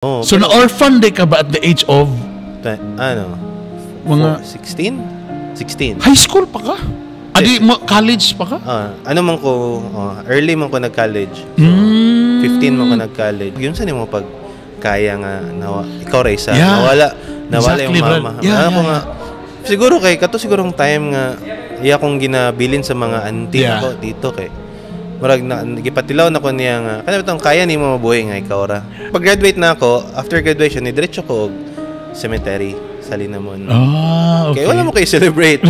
Oh, So na-orphan diay ka ba at the age of ano? Mga 16? 16. High school pa ka? Adi mo college pa ka? Ah, ano man ko, oh, early man ko nag-college. So, 15 man ko nag-college. Yun sa nimo pag kaya nga nawa, ikaw ra isa, nawala yung Brad. Mama. Ano ko nga siguro kay kato sigurong time nga iya akong ginabilin sa mga auntie ako dito kay murag na gipatilaw na ko niya nga kana bitong kaya nimo mabuhi nga ikaw ra. Pag graduate na ako, after graduation ni diretso ko og cemetery sa Linamon. Ah, okay. Kay wala mo kay celebrate.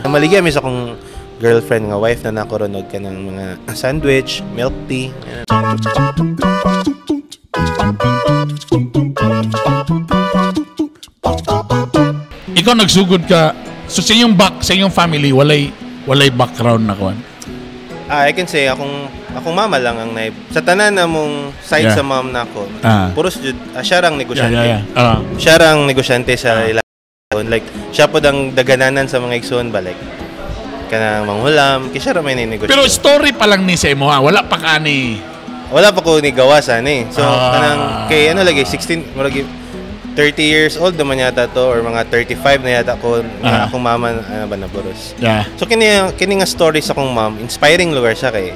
Maligya mi sa akong girlfriend nga wife na nako ron og kanang mga sandwich, milk tea. Ikaw nagsugod ka, so sa inyong family walay background na kuan. Ah, I can say akong mama lang ang naib. Sa tanan na mong side sa mom nako. Puros jud siya rang negosyante. Siya rang negosyante sa ila. Like siya pod ang dagananan sa mga igsoon ba, like kanang manghulam, kay siya ra may negosyo. Pero story pa lang ni sa imo ha, wala pa ka ni Wala pa ko ni gawas ani. So kanang kay ano lagi 16 murag 30 years old naman yata to or mga 35 na yata ko nga akong mama ano ba naburos. So kini kini nga story sa akong mom, inspiring lugar siya kay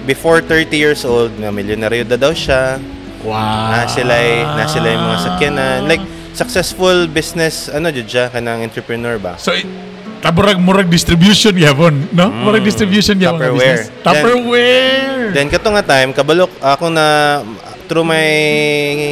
before 30 years old na milyonaryo na daw siya. Na sila yung mga sakyanan. Like successful business ano jud siya, kanang entrepreneur ba. So taburag murag distribution gyapon, no? Murag distribution gyapon nga Tupperware. Business. Tupperware. Then kato nga time kabalok ako na through my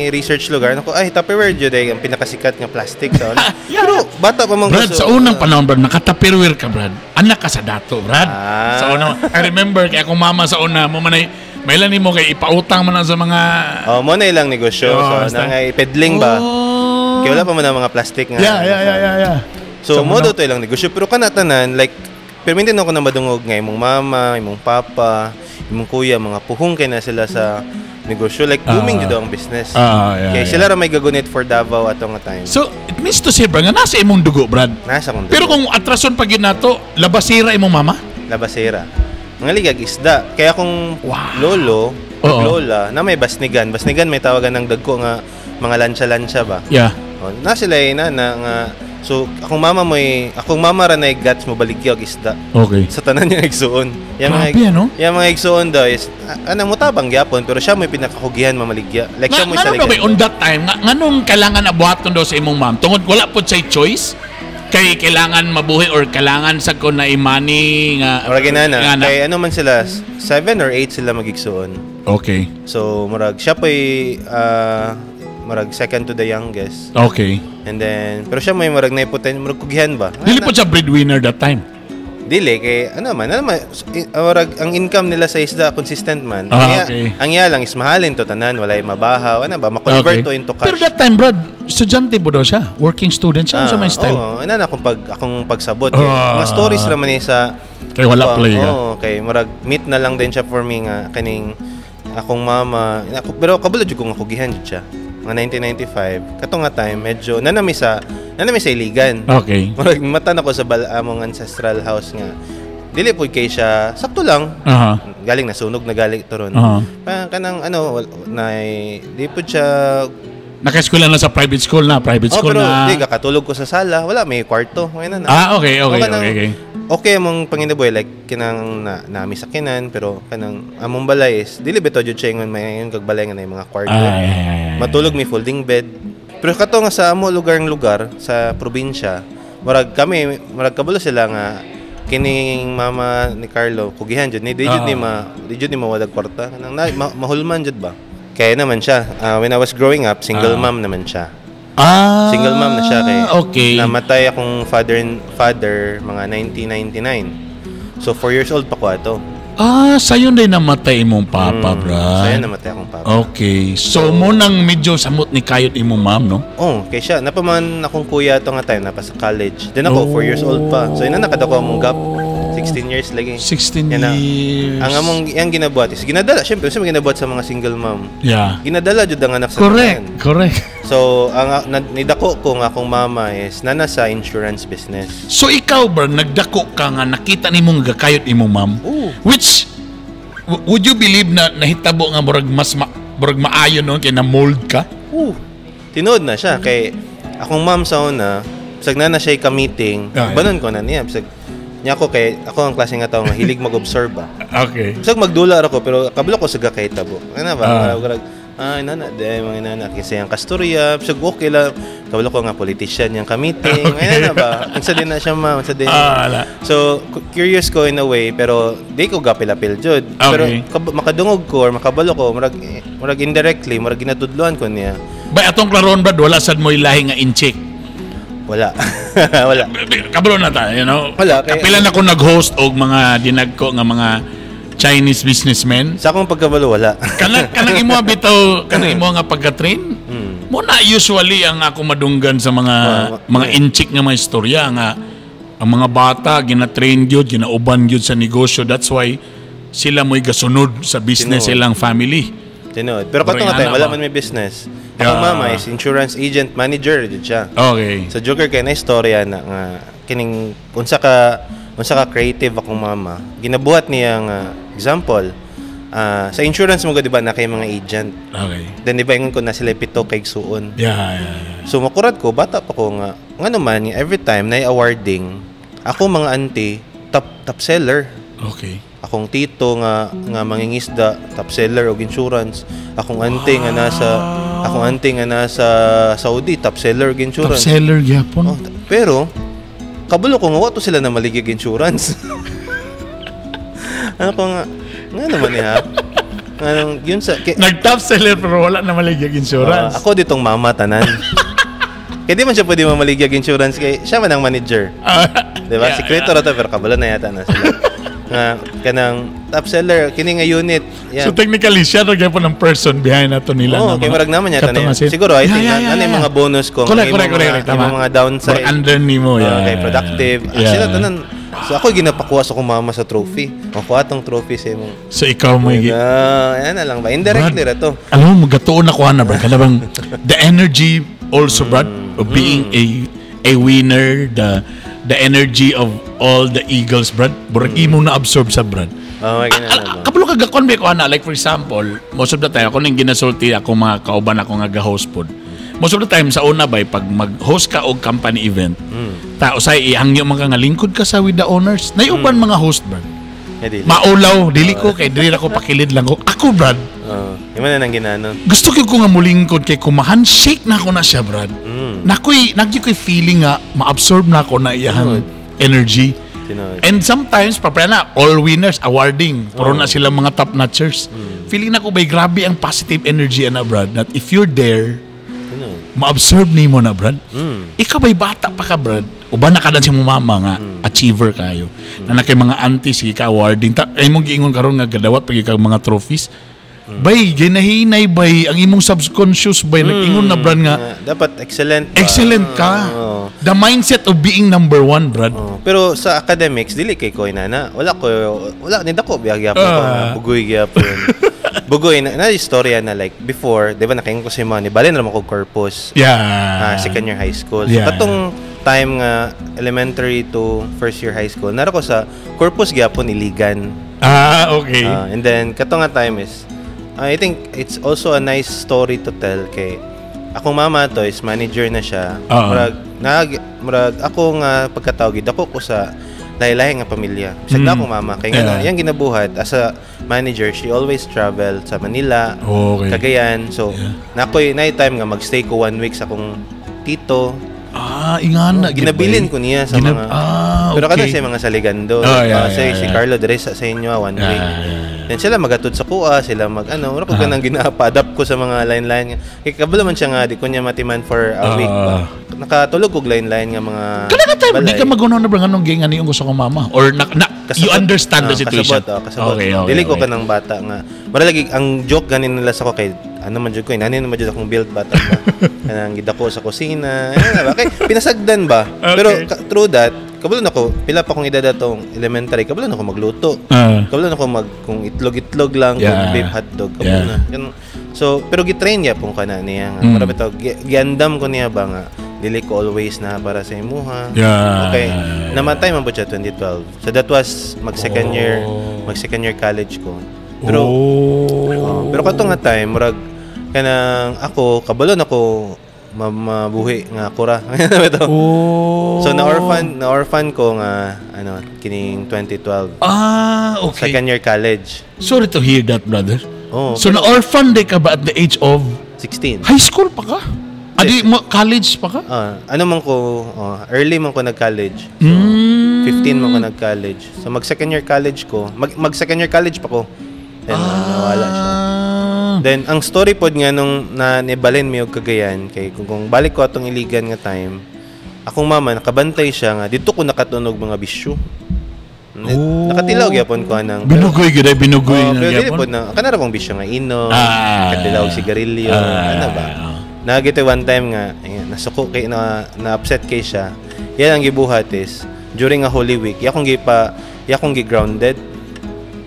research lugar nako ay Tupperware jud ay ang pinakasikat nga plastic sa ano. Pero bata pa man ko, Brad, sa unang panahon, Brad, nakatupperware ka, Brad. Anak ka sa dato, Brad. Sa una, I remember, kay akong mama sa una, mo manay, mailan nimo kay ipautang man na sa mga Oh, mo na ilang negosyo. Oo, So, basta. nang peddling ba? Oh. Kaya wala pa man ang mga plastic nga. Yeah. So, mo muna- daw to ilang negosyo. Pero kanatanan, like, pero hindi na ako na madungog nga imong mama, imong papa, imong kuya, mga puhong kay na sila sa negosyo. Like, booming jud ang business. Ah, yeah, Kaya sila ra may gagunit for Davao ato nga time. So, it means to say, Brad, nga nasa imong dugo, Brad. Nasa kong Pero dugo. kung atrason pa gyud nato, labasira imong mama? Labasera. Mga ligag isda. Kaya kung lolo, lola, na may basnigan. Basnigan may tawagan ng dagko nga mga lansya-lansya ba? O, na sila eh, na, na nga. So, akong mama mo akong mama ra na guts mo baligya og isda. Sa tanan niya igsuon. Yang mga Grabe, ano? Yang mga igsuon daw is anang mutabang gyapon pero siya mo'y pinakakugihan mamaligya. Like siya Nga, mo'y ngano daw saligan. ba on that time, nga, nganong kailangan abuhaton daw sa imong mom? Tungod wala po siya choice? Kay kailangan mabuhi or kailangan sa ko na imani nga Murag inana. nga na- Kay ano man sila, 7 or 8 sila magigsuon. So murag siya po'y murag second to the youngest. And then pero siya may murag naiputan murag kugihan ba? Dili po siya breadwinner that time. Dili kay ano man murag ang income nila sa isda consistent man. Ang Ang iya lang is mahalin to tanan, walay mabahaw, ano ba ma-convert to into cash. Pero that time, Brad, estudyante po daw siya. Working student siya. Ano sa may style? Oo, ano na akong pagsabot. Mga stories raman ni sa Kay wala play ka. Oo, kay murag meet na lang din siya for me nga kaning akong mama. Ako, pero kabalo jud ko nga kugihan jud siya. Mga 1995, kato nga time medyo nanami sa iligan. Murag mata na ko sa among ancestral house nga. Dili pud kay siya, sakto lang. Galing nasunog na galing to ron. Pa kanang ano na di pud siya. Naka-eskwela na sa private school na, private Oh, school pero na. di kakatulog ko sa sala, wala may kwarto, okay na na. Ah, okay, O, kanang- okay. Okay among panginabuhi like kinang na nami sa kinan pero kanang among balay is dili bitaw jud siya ingon may ingon kag balay nga na yung mga kwarto. Ay, ay, ay, ay. Matulog may folding bed. Pero kato nga sa amo lugar sa probinsya, murag kami murag kabalo sila nga kining mama ni Carlo kugihan jud ni di jud ni ma di jud ni mawadag kwarta kanang na, mahulman jud ba. Kaya naman siya, when I was growing up, single mom naman siya. Single mom na siya kay namatay akong father mga 1999. So 4 years old pa ko ato. Ah, sayon din namatay imong papa, Brad. Sayo namatay akong papa. Okay. So, mo nang medyo samot ni kayot imong mom, no? Oh, kay siya napaman akong kuya to nga time napa sa college. Then ako 4 years old pa. So ina nakadako among gap 16 years lagi. 16 Yan na. years. Ang among yang ginabuhat is ginadala syempre sa ginabuhat sa mga single mom. Ginadala jud ang anak sa tanan. Correct. So ang nidako ko nga akong mama is nana sa insurance business. So ikaw, bro, nagdako ka nga nakita nimo nga gakayot imong mom. Oo. Which would you believe na nahitabo nga murag mas murag maayo noon kay na mold ka. Tinuod na siya kay akong mom sa una, bisag na na siya ka-meeting, banon ko na niya. Bisag niya ako kay ako ang klase nga tao nga hilig mag-observe ba. Bisag magdula ra ko pero kabalo ko sa gakahitabo. Ano ba? Murag inana, di mga inana kasi ang kasturya, bisag okay lang. Kabalo ko nga politician yang ka-meeting. Okay. Ano ba? Unsa din na siya, ma'am, unsa din. Ala. So, curious ko in a way, pero di ko gapil-apil jud. Pero makadungog ko or makabalo ko, murag, murag indirectly, murag ginatudloan ko niya. Bay atong klaron, Brad, wala sad mo ilahi nga Intsik. Wala. Wala. Kabalo na ta. Wala, kay- Kapila na ko nag-host og mga dinagko nga mga Chinese businessmen. Sa akong pagkabalo, wala. Kanang imo bitaw, kanang imo nga pagka-train. Mo na usually ang ako madunggan sa mga mga Intsik nga mga istorya nga ang mga bata gina-train gyud, ginauban gyud sa negosyo. That's why sila mo'y gasunod sa business Tinuod. Ilang family. Tinuod. Pero kato Pero nga time, ingana wala ba? man may business. Akong mama is insurance agent manager jud siya. Sa Joker kay na istorya na nga kining unsa ka creative akong mama. Ginabuhat niya nga example, sa insurance mo, di ba, na kay mga agent. Then di ba ingon ko na sila pito kay igsuon. So makurat ko, bata pa ko nga ngano man every time na awarding ako, mga auntie top top seller. Akong tito nga nga mangingisda, top seller og insurance. Akong auntie nga nasa Saudi, top seller og Top insurance. seller gyapon. Oh, pero kabalo ko nga wa to sila na maligig insurance. Ano ko nga nga naman niya? Anong yun sa kay, Nag-top seller pero wala na maligyag insurance. Ah, ako ditong mama tanan. Kaya di man siya pwede mamaligyag insurance kay siya man ang manager. Di ba? Yeah. Sikreto ra to pero kabalo na yata na sila. Nga kanang top seller kini nga unit. So Yeah. technically siya ra gyapon ang person behind ato nila. Oo, nga kay mga- murag naman yata kato na nga yun. Siguro, I think, na yung mga bonus ko, Correct, tama. imong mga downside. Murag under nimo, yeah. Okay, productive. Ah, sila tanan. So ako ginapakuha sa akong mama sa trophy. Ang kuha tong trophy sa imong. So ikaw mo Yan na lang ba? Indirectly ra to. Alam mo, magatuon ako ana, Brad. Kana bang the energy also, Brad, of being a winner, the energy of all the Eagles, Brad. Burag imong na-absorb sa Brad. Oh, my ganun ba? Kabalo ka gakon ko ana, like for example, most of the time ako ning ginasulti ako mga kauban ako nga ga-host pod. Most of the time sa una bay pag mag-host ka og company event, ta usay ihangyo man ka nga lingkod ka sa with the owners. Nay uban mga host, Brad. Eh, dili. Maulaw, dili ko kay dili ra ko pakilid lang ko. Ako, Brad, Oo. Yung man na nang ginano. Gusto ko nga mulingkod kay kumahandshake na ako na siya, Brad. Nakoy nagyo ko'y feeling nga ma-absorb na ako na iyahang energy. Tinuod. And sometimes, papaya na, all winners, awarding. Puro na sila mga top notchers. Feeling na ko bay, grabe ang positive energy, ana, Brad. That if you're there, Tinuod. ma-absorb nimo na, Brad. Ikaw ba'y bata pa ka, Brad? Uban na ka na si mo mama nga, achiever kayo. Na na kay mga auntie, sige ka awarding. Ta, ay mong giingon karon nga gadawat pag ikaw mga trophies. Bay, ginahinay bay, ang imong subconscious bay, nag-ingon na, Brad, nga, Dapat excellent ba? Excellent ka. Oo. The mindset of being number one, Brad. Oo. Pero sa academics, dili kay ko inana. Wala ko, wala ni dako biya gyapon ko. Bugoy gyapon. Bugoy na, na istorya na like before, di ba nakaingon ko sa mga ni bali na naman ko corpus. Second year high school. So katong time nga elementary to first year high school, nara ko sa corpus gyapon Iligan. And then katong nga time is I think it's also a nice story to tell kay akong mama to is manager na siya. Murag nag murag ako nga pagkatawag ako ko sa lahi-lahi nga pamilya. Bisag na akong mama kay nga yang ginabuhat as a manager, she always travel sa Manila, Cagayan. So nakoy na time nga magstay ko one week sa akong tito. Ah, ingana. Ginabilin ko niya sa mga Pero kada siya mga saligando. Say, si Carlo dire sa inyo one week. Then sila magatod sa kuha, sila mag ano, mura ko ganang gina-adapt ko sa mga line-line. Kay kabalo man siya nga di ko niya matiman for a week ba. Nakatulog og line-line nga mga Kana ka time, di balay. ka magunaw na bro, anong gingan niyong gusto kong mama? Or na, you understand the situation? Kasabot, kasabot. Okay, Dili ko kanang bata nga. Mara lagi ang joke ganin nila sa ko kay ano man jud ko, inani naman jud akong build bata ba. Kanang gidako sa kusina. Ano na ba? Kay pinasagdan ba? Pero through that, kabalo na ko, pila pa akong edad atong elementary, kabalo na ko magluto. Kabalo na ko mag kung itlog-itlog lang, kung beef hotdog, kabalo na. Ganun. So, pero gitrain niya pong kana niya nga. Mara bitaw giandam ko niya ba nga dili ko always na para sa imuha. Okay. Namatay man po siya 2012. So that was mag second year, mag second year college ko. Pero oh. Pero kato nga time, murag kanang ako kabalo na ko mabuhi nga ako ra. Ito. Oh. So na-orphan ko nga ano kining 2012. Ah, okay. Second year college. Sorry to hear that, brother. Oh, So na-orphan day ka ba at the age of 16. high school pa ka? Adi mo college pa ka? Ah, ano man ko, oh, early man ko nag-college. So, 15 man ko nag-college. So mag second year college ko, mag second year college pa ko. Then nawala siya. Then ang story pod nga nung na nibalin mi og Cagayan kay kung balik ko atong Iligan nga time, akong mama nakabantay siya nga didto ko nakatunog mga bisyo. Oh. Nakatilaw gyapon ko anang Binugoy gyud ay binugoy Oh, na pero dili gyapon. pod na kanara kong bisyo nga inom, katilaw og sigarilyo, ano ba? Nagito one time nga ayan, nasuko kay na na upset kay siya. Yan ang gibuhat is during a Holy Week, ya akong gi-grounded.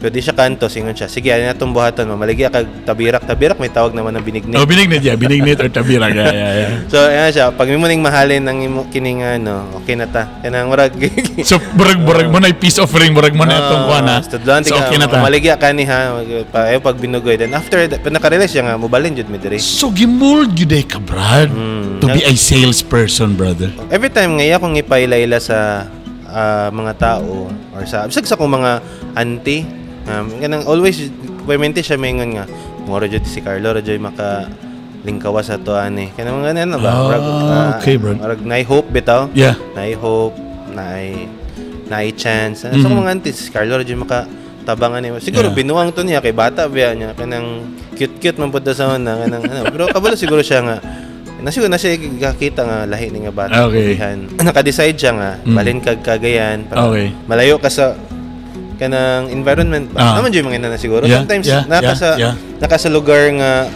Pero di siya kanto, singon siya, "Sige, ano na itong buhaton mo, maligya kag tabirak." Tabirak may tawag naman ng binignit. Oh, binignit, yeah, binignit or tabirak. Yeah. So, ayan siya, pag mo ning mahalin ang imo kining ano, okay na ta. Kanang murag So murag mo na peace offering, murag mo na itong kuan ha. Studlante So ka, okay na ta. maligya ka ni ha, pa, eh, pag binugoy. Then after that, pag nakarealize siya nga, mobalin jud mi diri. So gimold gyud ay ka, Brad, to be a salesperson, brother. Every time nga iya akong ipaila-ila sa mga tao or sa bisag sa akong mga auntie, kanang always permente siya maingon nga moro jud si Carlo ra jud maka lingkawa sa to ani, kanang mga ano ba, murag, okay, bro. Murag naay hope bitaw, naay hope, naay chance. So mga auntie, si Carlo ra jud maka tabangan ni siguro. Binuang to niya kay bata biya niya, kanang cute cute man pud ta sa una, kanang ano, pero kabalo siguro siya nga na siguro na siya gakita nga lahi ni nga bata. Kugihan. Naka-decide siya nga balin kag Cagayan para malayo ka sa kanang environment ba. Naman jud mga ina na siguro sometimes naka sa naka sa lugar nga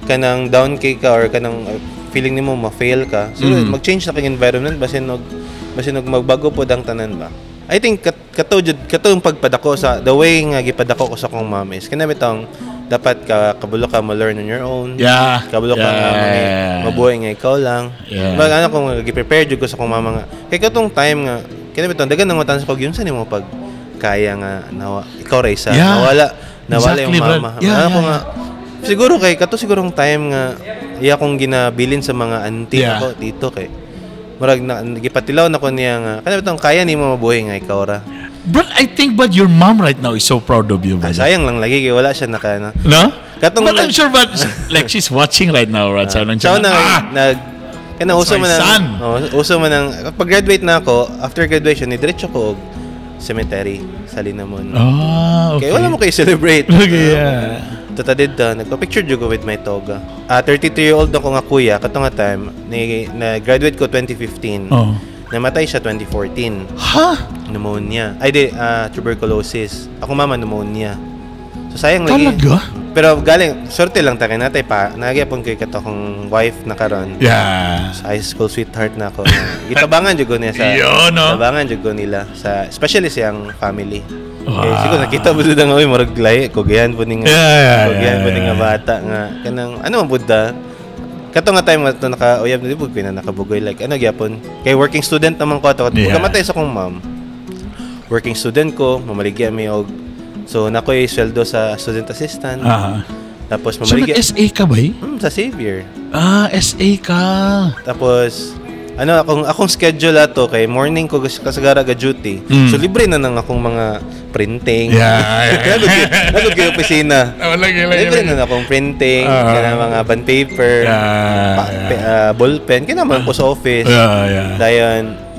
kanang down kay ka or kanang feeling nimo ma-fail ka siguro, mag-change na kang environment basin og magbago pod ang tanan ba. I think kato jud kato yung pagpadako sa the way nga gipadako ko sa akong mom is kana bitong dapat ka kabalo ka mo learn on your own, kabalo ka nga mabuhay nga ikaw lang. Mag ano kung gi-prepare jud ko sa akong mama nga kay katong time nga kaya bitong dagan nang sa kog yun sa nimo pag kaya nga nawa, ikaw ra isa, nawala yung mama. Ano ko nga siguro kay kato sigurong time nga iya akong ginabilin sa mga auntie ako dito kay murag na gipatilaw na ko niya nga kana bitong kaya nimo mabuhay nga ikaw ra. But I think but your mom right now is so proud of you, Ah, brother. sayang lang lagi kay wala siya naka ano. No? Katong But I'm sure, but like she's watching right now, right? Sabi Siya siya, na ah, nag kana uso my man ang son. Oh, uso man ang pag graduate na ako, after graduation ni diretso ko og cemetery sa Linamon. Ah, okay. Kaya wala mo kayo celebrate. Tuta didto, nagpa-picture jud ko with my toga. Ah, 33-year-old ako nga kuya, kato nga time, ni, na-graduate ko 2015. Namatay siya 2014. Ha? Pneumonia. Ay di, tuberculosis. Ako mama pneumonia. So sayang lagi. Talaga? Pero galing, swerte lang ta kay natay pa. Nagyapon kay kato akong wife na karon. Sa high school sweetheart na ako. Gitabangan jud ko niya sa Yun, no? Tabangan jud ko nila sa especially siyang family. Eh, siguro nakita mo nga uy murag lahi kugihan po ni nga. Yeah, Kugihan po ni nga bata nga kanang ano man pud ta. Kato nga time nga to naka uyab na di pud ko na nakabugoy like ano gyapon. Kay working student naman ko ato. Pagkamatay sa akong mom. Working student ko, mamaligya mi og so nakoy sweldo sa student assistant. Tapos So, mamaligya nag-SA ka ba eh? Sa Xavier. Ah, SA ka. Tapos ano akong schedule ato kay morning ko kasagara ga duty. So libre na nang akong mga printing. Nagod kay opisina. Oh, lagi, lagi, Libre lagi. na na akong printing, kana mga bond paper, ballpen, kina man ko sa office. Dayon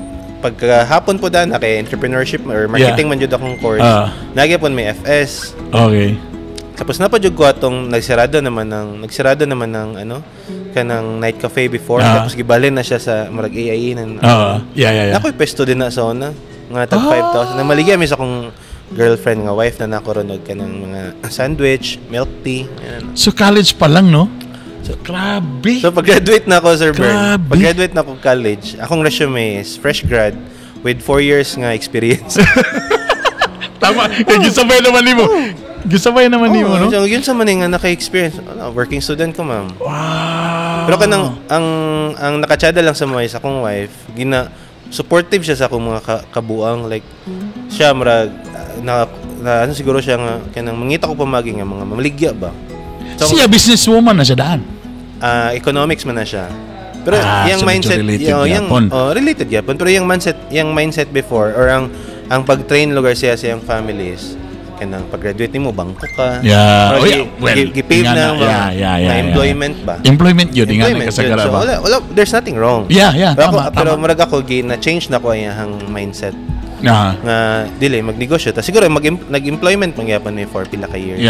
pagka hapon po dana kay entrepreneurship or marketing man jud akong course. Nagyapon may FS. Tapos na pa jud ko atong nagsirado naman ng ano kanang night cafe before, tapos gibalin na siya sa murag AIE na. Yeah. Nakoy pesto din na sa una nga tag 5,000 na maligya mi sa akong girlfriend nga wife na nako ron og kanang mga sandwich, milk tea. Yan. So, college pa lang, no? So, grabe. So pag-graduate na ako, Sir Bern, Grabe. pag-graduate na ako college, akong resume is fresh grad with 4 years nga experience. Tama. Kaya gisabay naman nimo. Gisabay naman nimo, no? So, yun sa man nga naka-experience. Ano, working student ko, ma'am. Pero kanang ang nakatsada lang sa mga is akong wife, gina supportive siya sa akong mga kabuang, like siya murag na na, ano siguro siya nga kanang mangita ko pamagi nga mga mamaligya ba. So, Siya businesswoman na siya daan. Economics man na siya. Pero Ah, yung so medyo mindset related yung gyapon. Oh, related gyapon. Pero yung mindset before or ang pag-train lugar siya sa iyang families, kanang pag-graduate nimo, bangko ka. Yeah. Or Oh, yeah. Well, gi-pave nga na na, mga, yeah, mga employment ba. Employment yun, nga Employment yun. nagkasagara So ba? wala, wala, there's nothing wrong. Yeah, Pero, tama, ako, pero tama. murag ako gi na change na ko ang iyang mindset nga dili magnegosyo ta, siguro mag nag-employment man gyapon ni for pila ka years.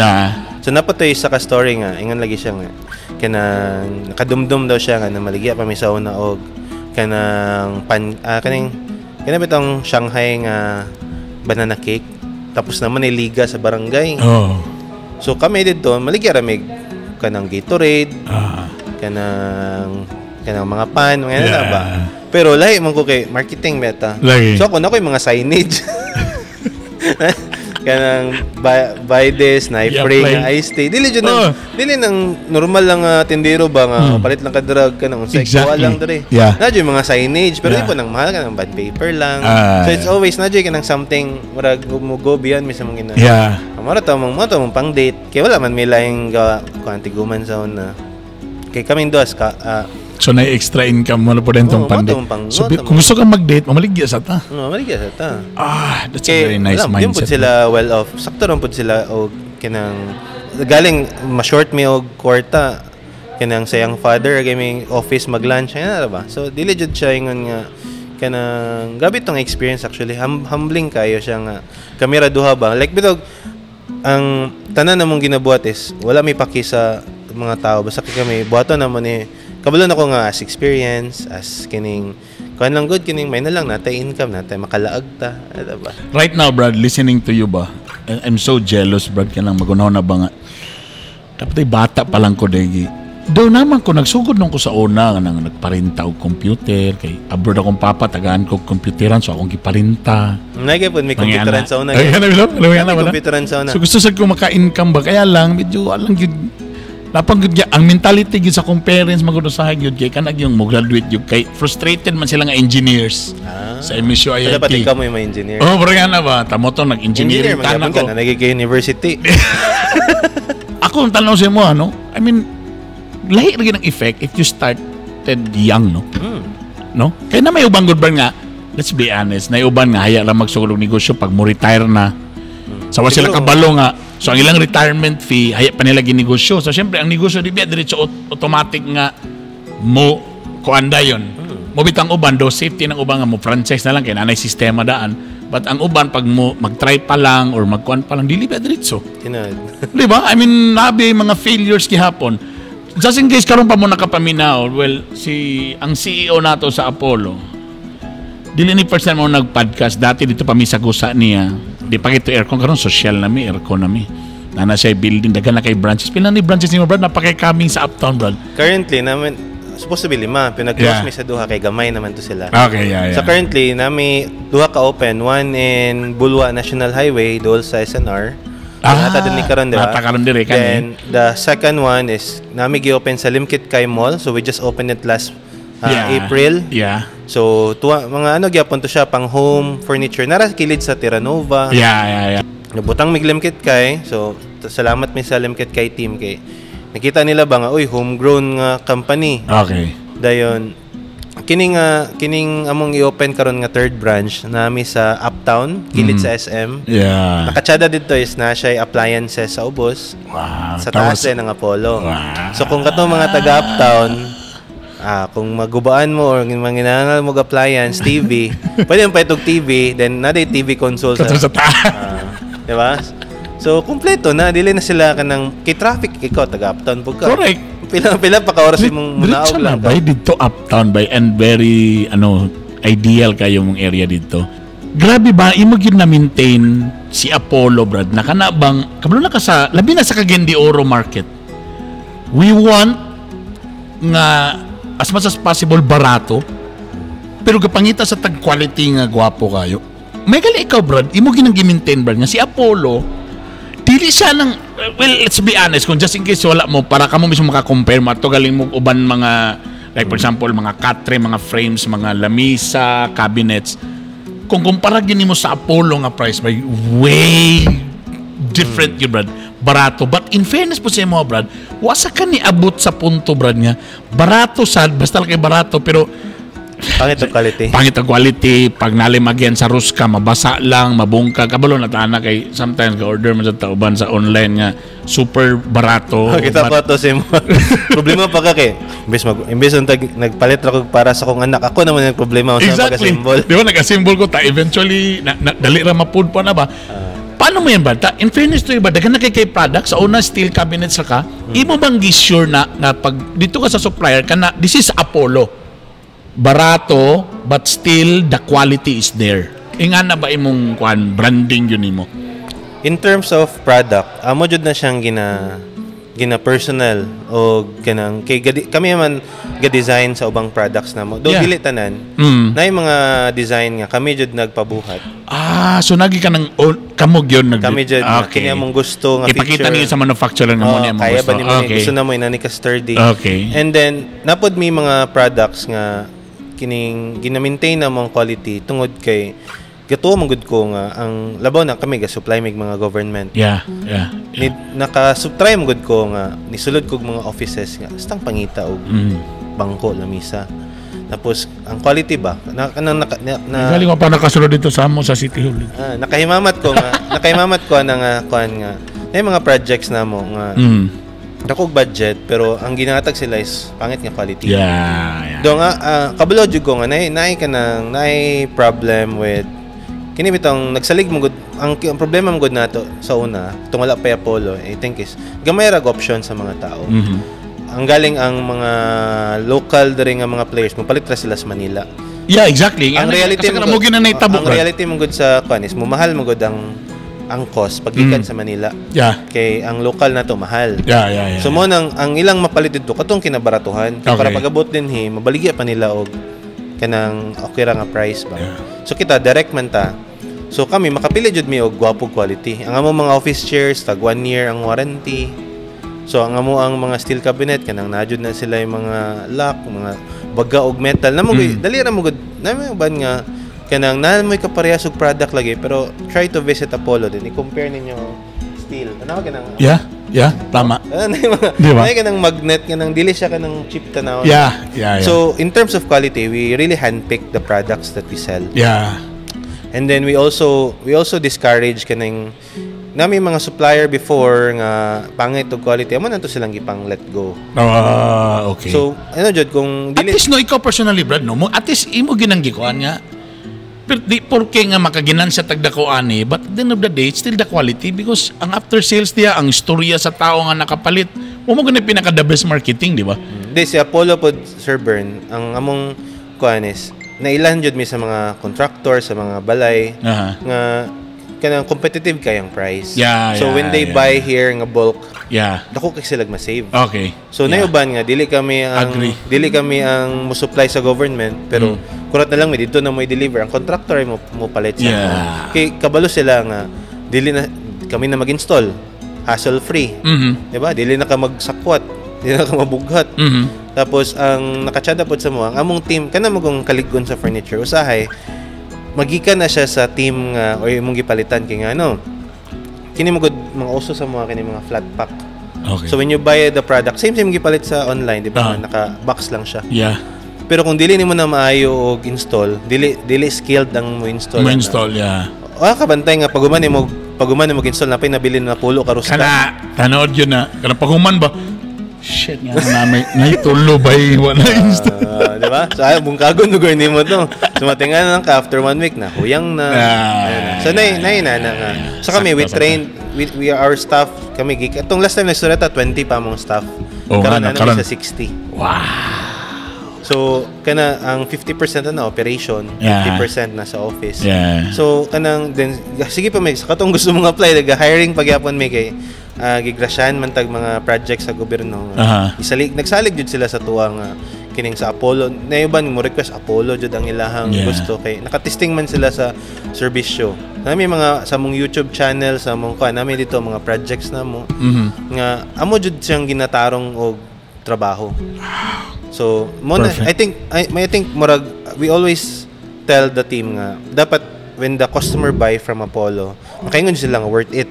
So napatoy sa ka story nga ingon lagi siya nga kanang nakadumdum daw siya nga namaligya pa mi sa una og kanang pan, kaning kanang bitong Shanghai nga banana cake, tapos naman ay liga sa barangay. So kami didto maligya ra mig kanang Gatorade, kanang kanang mga pan, mga yeah. Na ba. Pero lahi man ko kay marketing meta. Lagi. So ako na ko yung mga signage. Kanang buy this na free I-apply. nga iced tea. Dili jud nang dili nang normal lang nga tindero ba nga palit lang ka drug ka nang unsay kuha lang diri. Na jud mga signage, pero di po nang mahal ka ng bond paper lang. So it's always na jud kanang something murag mo go beyond mi sa mga gina. Amara to mong mo to mong pang date. Kay wala man may laing gawa kuan tiguman sa una. Kay kaming duas ka So na extra income mo na po din tong Oo, pandi. mo tong So mo tong kung gusto kang mag-date, mamaligya sa ta. No, maligya sa ta. Ah, that's a Kay very nice wala, di pud mindset. sila well off. Sakto ron pud sila og kanang galing ma-short mi og kwarta kanang sayang father kay may office mag-lunch ana ba. So dili jud siya ingon nga kanang grabe tong experience actually. Humbling kayo siya nga kami ra duha ba. Like bitog ang tanan namong ginabuhat is wala may paki sa mga tao, basta kay kami buhaton namo ni kabalo na ko nga as experience as kining kuan lang, good kining may na lang natay income, natay makalaag ta, ano ba. Right now, Brad, listening to you ba, I'm so jealous, Brad, kanang magunaw na ba nga. Dapat ay bata pa lang ko degi. Daw naman ko, nagsugod nung ko sa una, nga nang nagparinta og computer, kay abroad akong papa, tagaan ko computeran, so akong giparinta. Nagay po may computeran sa una. Ay, ano, ano, ano, ano, May ano? computeran sa una. So gusto sad ko maka-income ba, kaya lang medyo alang gyud napang gyud ang mentality gyud sa akong parents magud usahay gyud kay kanag yung mo graduate gyud kay frustrated man sila nga engineers sa MSU So, IIT. dapat ikaw mo yung mga engineer. Oh, pero nga na ba? Tamo to Engineer, nag-engineering magyapon tanan ka ko. na, nagiging university. Ako ang tanaw sa mo ano? I mean, lahi ra gyud ang effect if you started young, no? No? Kaya na may ubang good brand nga, let's be honest, na uban nga haya lang magsugod og negosyo pag mo retire na. Sa wa sila Siguro. kabalo nga. So ang ilang retirement fee, haya pa nila ginegosyo. So syempre ang negosyo di ba diretso automatic nga mo kuan dayon. Mo bitang uban do safety ng uban nga mo franchise na lang kay nanay sistema daan. But ang uban pag mo mag-try pa lang or magkuan pa lang, dili ba diretso. Tinod. Di ba? I mean, nabi mga failures gihapon. Just in case karon pa mo nakapaminaw, well, si ang CEO nato sa Apollo, dili ni first time mo nag-podcast. Dati dito pa mi sa gusa niya. Di pa kito aircon karon, social na mi, aircon na mi. Nana siya building, daghan na kay branches. Pila ni branches nimo, Brad? Napakay kaming sa Uptown, Brad. Currently, namin, supposed to be lima. Pinag-close mi sa duha kay gamay naman to sila. So currently, nami duha ka open. One in Bulua National Highway, dool sa SNR. So, nata din ni karon, di ba? Nata karon dire kan. Then, the second one is nami gi-open sa Limkit Kay Mall. So we just opened it last April. So, tuwa, mga ano gyapon to siya, pang home furniture. Nara kilid sa Terranova. Yeah. Nabutang mig Limkit Kay. So, salamat mi sa Limkit Kay team kay nakita nila ba nga uy, homegrown nga company. Dayon kining kining among i-open karon nga third branch nami sa Uptown, kilid sa SM. Nakatsada dito is na siya appliances sa ubos. Sa taas din ng Apollo. So kung katong mga taga Uptown, kung magubaan mo or manginangal mo og appliance, TV, pwede mo pa itong TV, then na TV console sa, Kato sa taas. Di ba? So kumpleto na, dili na sila kanang kay traffic, ikaw taga Uptown pud ka. Correct. Pila pila pa ka oras imong Diretso munaog na lang ka. ba? Dito Uptown ba? And very ano, ideal kayo mong area dito. Grabe ba imo gyud na maintain si Apollo, Brad, na kana bang kabalo na ka sa labi na sa Cagayan de Oro market. We want nga as much as possible barato pero gapangita sa tag quality nga gwapo kayo. May gali ikaw, Brad, imo ginang gi-maintain, Brad, nga si Apollo dili siya ng, well, let's be honest, kung just in case wala mo para kamo mismo maka-compare mo ato galing mo uban mga, like for example, mga katre, mga frames, mga lamisa, cabinets, kung kumpara gini mo sa Apollo nga price by way Different yun, Brad. Barato. But in fairness po sa imo, Brad, wasa ka ni abot sa punto, Brad, nga barato sad, basta lang kay barato, pero Pangit og quality. Pangit ang quality, pag nalimagyan sa ruska, mabasa lang, mabungka, kabalo na tana kay sometimes ka order man sa tauban sa online nga super barato. Kita pa to si mo. Problema pa ka kay imbes untag nagpalit ra kog para sa akong anak, ako naman ang problema unsa pag-assemble. Di ba nag-assemble ko ta eventually na, dali ra mapud pa na ba? Paano mo yan ba? Ta, in fairness to iba, daghan na kay product sa una steel cabinets ra ka, imo bang gi-sure na pag dito ka sa supplier kana this is Apollo. Barato but still the quality is there. Inga na ba imong kuan branding yun nimo? In terms of product, amo jud na siyang gina personal o kanang kay gadi, kami man ga-design sa ubang products namo. Do dili tanan. Na yung mga design nga kami jud nagpabuhat. Ah, so nagi ka ng oh, kamog yun nag Kami jud nga kini among gusto nga Ipakita feature. Niyo sa manufacturer nga mo Oo, niya kaya gusto. ba nimo ni gusto na mo inani ka sturdy. And then napod mi mga products nga kining gina-maintain na mong quality tungod kay gatuo man gud ko nga ang labaw na kami ga supply mig mga government. Ni naka-try man gud ko nga nisulod kog mga offices nga stang pangita og bangko, lamisa. Tapos ang quality ba na kanang naka, na Galing ko pa nakasulod dito sa amo sa City Hall. Ah, nakahimamat ko na nga kuan nga na yung mga projects namo nga dako og budget pero ang ginatag sila is pangit nga quality. Do nga kabalo jud ko nga naay kanang naay problem with kini bitong nagsalig mo gud ang problema mo gud nato sa una tungod wala pa Apollo, I think, is gamay rag option sa mga tao. Ang galing ang mga local diri nga mga players mopalit ra sila sa Manila. Yeah, exactly. Ang reality Kasi mo gina nahitabo, ang Brad. Reality mo gud sa kuan is momahal mo gud ang cost paggikan sa Manila. Kay ang local na to mahal. Yeah. So mo nang ang ilang mapalit dito katong kinabaratuhan. Kay para pag-abot din hi mabaligya pa nila og kanang okay ra nga price ba. So kita direct man ta. So kami makapili jud mi og gwapo quality. Ang among mga office chairs tag one year ang warranty. So ang amo ang mga steel cabinet kanang najud na sila yung mga lock, mga baga og metal. Namo dali ra mo gud. Namo ban nga kanang naa mo'y kaparehas og product lagi pero try to visit Apollo din i-compare ninyo steel. Ano kanang Yeah, tama. Ano yung mga, Di ba? ano kanang magnet kanang dili siya kanang cheap tanaw. So in terms of quality, we really handpick the products that we sell. And then we also discourage kaning nami mga supplier before nga pangit og quality amo na to silang gipang let go. Ah, okay. So ano jud kung At dili least no, ikaw personally, Brad, no, mo at least imo ginanggikuan nga pero di porke nga makaginansya tagdako ani, but at the end of the day, it's still the quality because ang after sales niya, ang istorya sa tao nga nakapalit, mo mo gani pinaka the best marketing, di ba? Di si Apollo pod, Sir Bern, ang among kuan is nailan jud mi sa mga contractor, sa mga balay nga kanang competitive kayang price. So when they buy here nga bulk, dako kay sila ma-save. So nayuban nga dili kami ang Agree. dili kami ang mo supply sa government pero kurat na lang mi dito na mo i-deliver ang contractor ay mo palit sa kay kabalo sila nga dili na kami na mag-install, hassle free. Di ba? Dili na ka magsakwat, dili na ka mabughat. Tapos ang nakatsada pod sa mo ang among team kana magong kalig-on sa furniture usahay magikan na siya sa team nga o imong gipalitan kay nga ano kini mo gud mga uso sa mga kini mga flat pack. So when you buy the product, same same gipalit sa online, di ba? Naka box lang siya. Pero kung dili nimo na maayo og install, dili skilled ang mo install. Mo install, yeah. Wala ka bantay nga pag human nimo install na pay nabilin na pulo ka rusta. Kana tanood yun na kana paghuman ba, shit nga na may naitulo ba wala install. Ah, di ba? So ay bungkagon lugar nimo to. So matinga na lang ka after one week na huyang na. Ayun na. So nay na na nga. So kami we Sakto, sakto. trained we are our staff kami gig. Atong last time nagsureta 20 pa among staff. Oo nga, Karon no, na karon. sa 60. So kana ang 50% na operation, 50% na sa office. So kanang then sige pa may sa katong gusto mong apply nag hiring pagyapon may kay gigrasyahan man tag mga project sa gobyerno. Isalig nagsalig jud sila sa tuwa nga kining sa Apollo. Nayuban mo request Apollo jud ang ilahang gusto kay nakatesting man sila sa serbisyo. Nami mga sa mong YouTube channel, sa mong kuan nami dito mga projects namo nga amo jud siyang ginatarong og trabaho. So, mo na, Perfect. I think murag we always tell the team nga dapat when the customer buy from Apollo, makaingon sila nga worth it.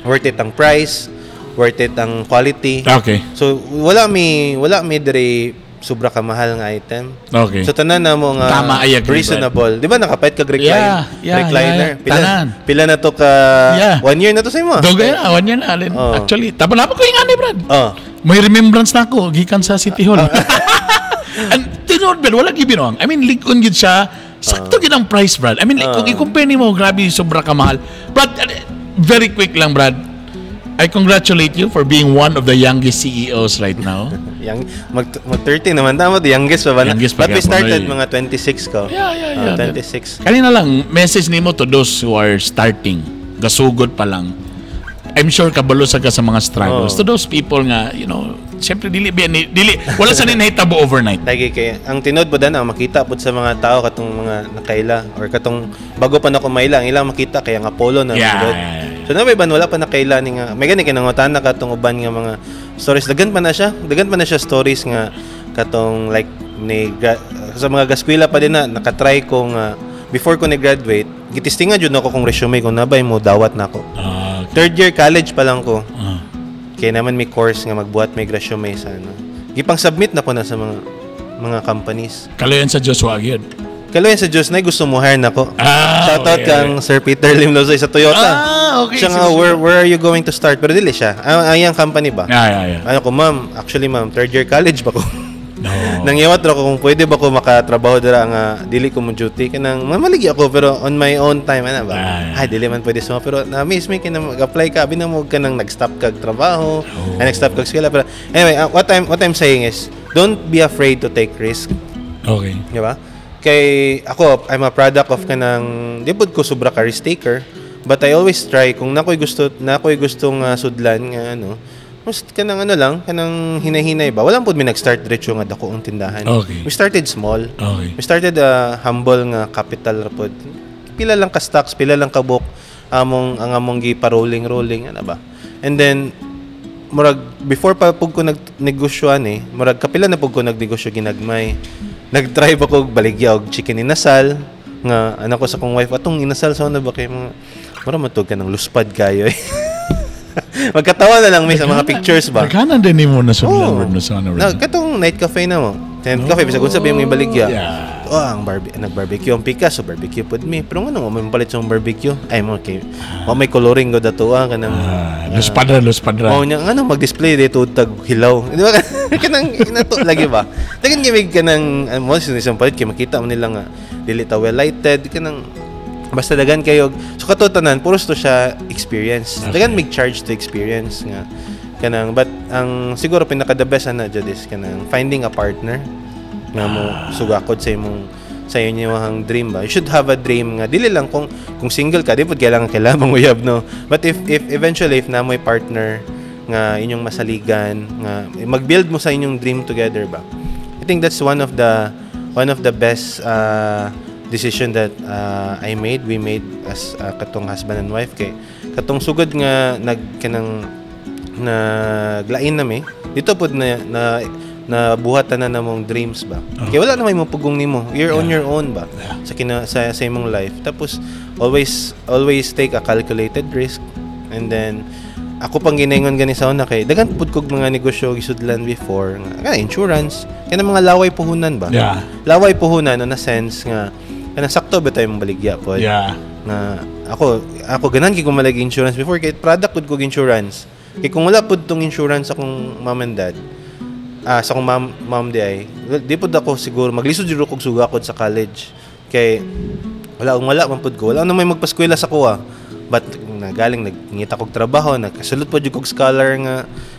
Worth it ang price, worth it ang quality. So wala mi diri sobra ka mahal nga item. So tanan na mo nga Tama, I agree, reasonable. Di ba nakapalit kag recline, Yeah, recliner? Yeah. Pila, Tanan. pila na to ka one year na to sa imo? Dugay na, one year na. Alin. Oh. Actually, tapos na ko yung ani, Brad. Oh. May remembrance na ako, gikan sa City Hall. And tinuod, Brad, wala gibinuang. I mean, lig-on gyud siya. Sakto gyud ang price, Brad. I mean, like, kung i-compare nimo, grabe, sobra ka mahal. Brad, very quick lang, Brad. I congratulate you for being one of the youngest CEOs right now. Young, mag 30 naman tama, the youngest pa ba na? Youngest pa But we gyapon, started oy. Mga 26 ko. Yeah. 26. Kanina lang, message nimo to those who are starting, gasugod pa lang. I'm sure kabalo sa ka sa mga struggles. Oh. To those people nga, siyempre dili biya ni dili wala sa ni nahitabo overnight. Lagi kay ang tinuod po ang makita pud sa mga tao katong mga nakaila or katong bago pa na ko maila, ang ilang makita kaya nga Apollo na sugod. Yeah. So na ban wala pa nakaila ni nga may gani kay nangutana katong uban nga mga stories, daghan pa na siya stories nga katong like ni sa mga gaskwela pa din na nakatry ko nga before ko ni graduate, gitistingan jud nako kung resume ko nabay mo dawat nako. Third year college pa lang ko. Kaya naman may course nga magbuhat may resume sa ano. Gipang submit na ko na sa mga companies. Kalayan sa Diyos wa gyud. Kalayan sa Diyos na gusto mo hire nako. Shoutout kang Sir Peter Lim Lozoy sa Toyota. Siya nga, where are you going to start? Pero dili siya. Ang iyang company ba? Yeah. Ano ko, "Ma'am, actually ma'am, third year college ba ko?" No. Nangyawat ra ko kung pwede ba ko makatrabaho dira nga dili ko mo duty kanang mamaligi ako pero on my own time ana ba. Ah. Ay, dili man pwede sa pero na miss me kina mag-apply ka abi na mo kanang nag-stop kag trabaho, ay nag-stop kag eskwela. Pero anyway, what I'm saying is don't be afraid to take risk. Di ba? Kay ako, I'm a product of kanang di pud ko sobra ka risk taker, but I always try kung nakoy gustong sudlan nga ano, mas kanang ano lang, kanang hinay-hinay ba. Walang pud mi nag-start diretso nga dako ang tindahan. We started small. We started a humble nga capital ra pod. Pila lang ka stocks, pila lang ka book among ang among gi pa-rolling rolling ana ba. And then murag before pa pug ko nagnegosyo ani, murag kapila na pug ko nagnegosyo ginagmay. Nag-try ba ko baligya og chicken inasal nga ano ko sa kong wife atong inasal sa una ba kay mga mura matug ka ng luspad kayo eh. Magkatawa na lang may sa mga pictures ba. Naghanan din nimo na sudlan Oo. Brad, na sa ano, Na, Brad. katong night cafe na mo. Night cafe bisag unsa ba yung ibaligya. Oh, ang nag-barbecue ang pikas, so barbecue pud mi. Pero ngano mo may palit sa barbecue? Ay mo kay wa may coloring go dato ah kanang Ah, luspad ra, luspad ra. Oh, nya ngano mag-display dito tag hilaw. Di ba kanang inato lagi ba? Dagan gimig kanang ano mo isang palit kay makita mo nila nga dili ta well lighted kanang basta dagan kayo. So kato tanan puros to siya experience. Dagan mig charge to experience nga kanang but ang siguro pinaka the best ana jud is kanang finding a partner nga mo sugakod sa imong sa inyong dream ba. You should have a dream nga dili lang kung single ka di pud kailangan kailangan manguyab no. But if eventually if na mo'y partner nga inyong masaligan nga mag-build mo sa inyong dream together ba. I think that's one of the best decision that I made, we made as katong husband and wife kay katong sugod nga nag kanang naglain nami dito pod na na nabuhatan na namong dreams ba. Kay wala na may mopugong nimo, you're on your own ba sa kina sa imong life. Tapos always always take a calculated risk. And then ako pang ginaingon gani sa una kay daghan pud kog mga negosyo gisudlan before nga kana insurance, kana mga laway puhunan ba. Laway puhunan na sense nga kanang sakto ba tayo mong baligya pod na ako ako ganan kay kung malag insurance before kay product pud kog insurance kay kung wala pud tong insurance akong mom and dad, sa akong mom di ay di pud ako siguro maglisod jud kog sugakod sa college kay wala akong wala man pud ko, wala na may magpaskwela sa kuha. But nagaling nagngita kog trabaho, nagkasulot pud jud kog scholar nga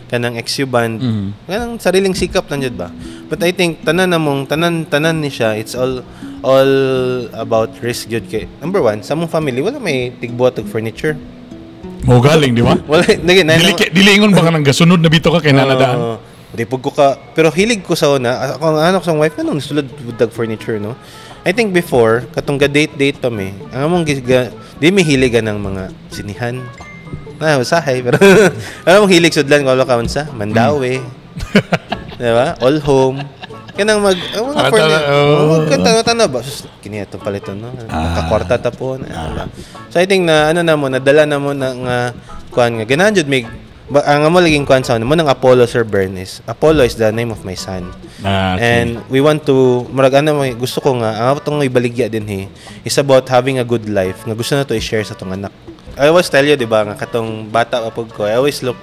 kanang XU band, kanang sariling sikap lang jud ba. But I think tanan namong tanan tanan ni siya, it's all about risk jud kay number one sa among family wala may tigbuhat og furniture. Mo galing, di ba? Wala nagi na Dili dili ingon ba ka nang gasunod na bito ka kay nanadaan? Oo. Di pud ko ka pero hilig ko sa una ako ang anak sa wife kanong sulod dag furniture no. I think before katong ga date date pa mi ang among di mi hilig ng mga sinihan na usahay pero pero among hilig sudlan ko ka unsa Mandaue, di ba, all home kanang mag ang mga Ah, furniture oh. oh, ba sus kini atong paliton no, nakakwarta ta po ano ba. So I think na ano na mo nadala na mo na nga kuan nga ganahan jud mig ba, ang amo laging kuan sa mo ng Apollo, Sir Bern, is Apollo is the name of my son. And we want to murag ano may gusto ko nga ang atong ibaligya din he is about having a good life nga gusto na to i-share sa atong anak. I always tell you, di ba, nga katong bata pa pud ko, I always look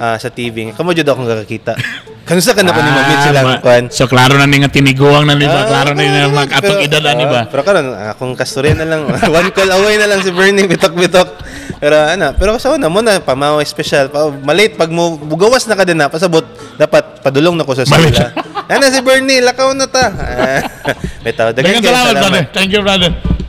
sa TV nga kamo jud akong kakita. Kanus-a ka na ko ni ma-meet sila kuan. So klaro na ni nga tiniguang na ni ba, klaro na ni nga mag atong edad ani ba. Pero karon akong kastorya na lang, one call away na lang si Bernie, bitok-bitok. Pero ano, pero sa una mo na pamaw special, pa, malate pag mo bugawas na ka din na pasabot dapat padulong na ko sa Malate. sila. Ana si Bernie, lakaw na ta. Bitaw, Daghang daghan salamat, brother. Thank you, brother.